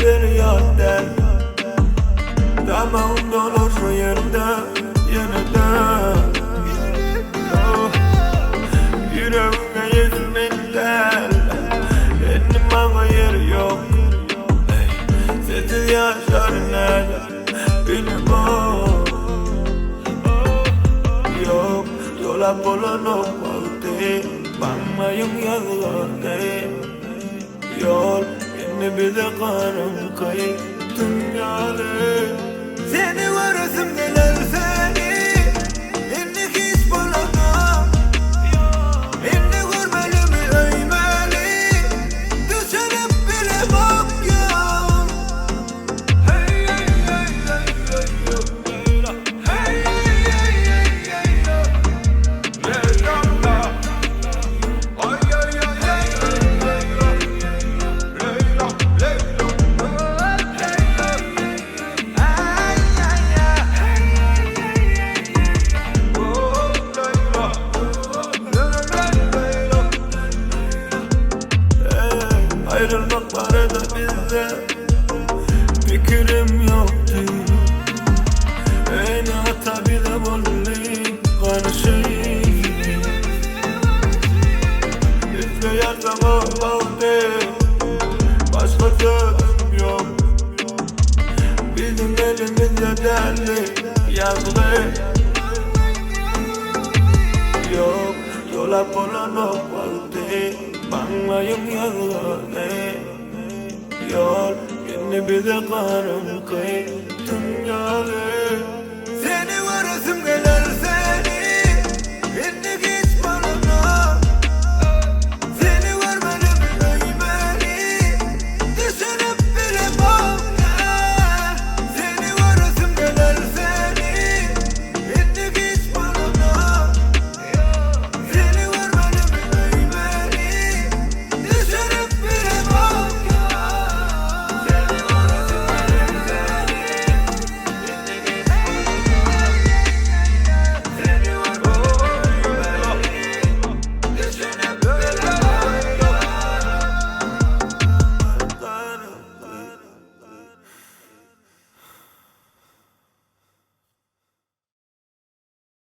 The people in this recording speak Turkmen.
Perýat däl. Damagym dolar şu ýerde ýene-de. Oh, Ýüregiňe ýetmeli däl. Indi maňa ýer ýok. Ey, Sensiz ýaşaryn nädip bilemok. Ýok, dolap bolanok wagty. Maňlaýyň ýazgardy. Ýol indi bize garaňky tüm ýaly. Seni göresim geler seni indi hiç bolanok. Indi görmelimi öýmeli düşünip bilemok ýok. Aýrylmak barada bizde pikirim ýokdy. Ene-ata bize boldy garşy. Isleýän saňa bagty, başga sözüm ýok. Biziň elimizde däldi ýazgy. Ýok, dolap bolanok wagty, maňlaýyň ýazgyny. Ýol indi bize garaňky tüm ýaly. Seni göresim geler.